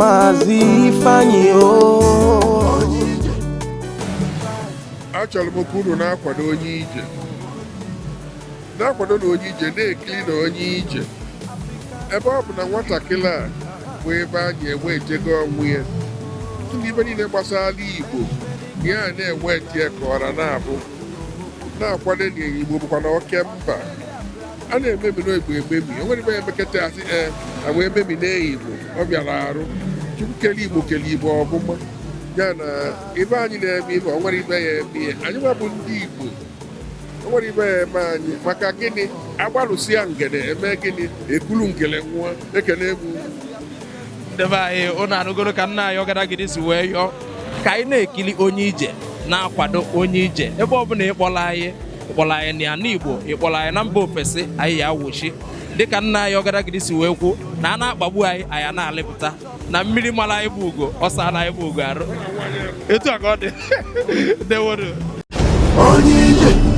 Maazị Ifeanyi o. Achọrọ m ka unu na-akwado onye ije, na-akwado na onye ije, na-ekiri na onye ije, ebe ọ bụ na nwatakịrị a bụ ebe anyị enwe ejego onwe ya ndị ibe niile gbasara Igbo ya na-enwe tie ka ọra na-abụ na-akwado na Igbo bụkwa na oke mba a na-emebi n'Igbo emebi. O nwere ibe ya emeketa asị ee na wee memi na Igbo ọ bịara arụ. Chukwu kele Igbo, kele Igbo ọbụma ya na ibe anyị na-eme ibe. O nwere ibe ya eme ihe anyị nwa bụ ndị Igbo, o nwere ibe ya eme anyị. Maka gịnị? Agbalụsịa ngene eme gịnị? Ekulu ngele nwụọ. Ekele egwu. Ndị be anyị, ụnụ anụgoro ka nna anyị Ọgadagidi si wee yọọ ka anyị na-ekili onye ije, na-akwado onye ije. Ebe ọbụla ịkpọrọ anyị, ịkpọrọ anyị n'ala Igbo, ịkpọrọ anyị na mba ofesi, anyị ya awụchi dịka nna anyị Ọgadagidi si wee kwu na a na-akpagbu anyị, anyị a na-alịpụta na mmiri mara anyị bụ ugo ọsa na anyị bụ ugo arụ. Etu a ka ọ dị. Dewonu. Onye ije.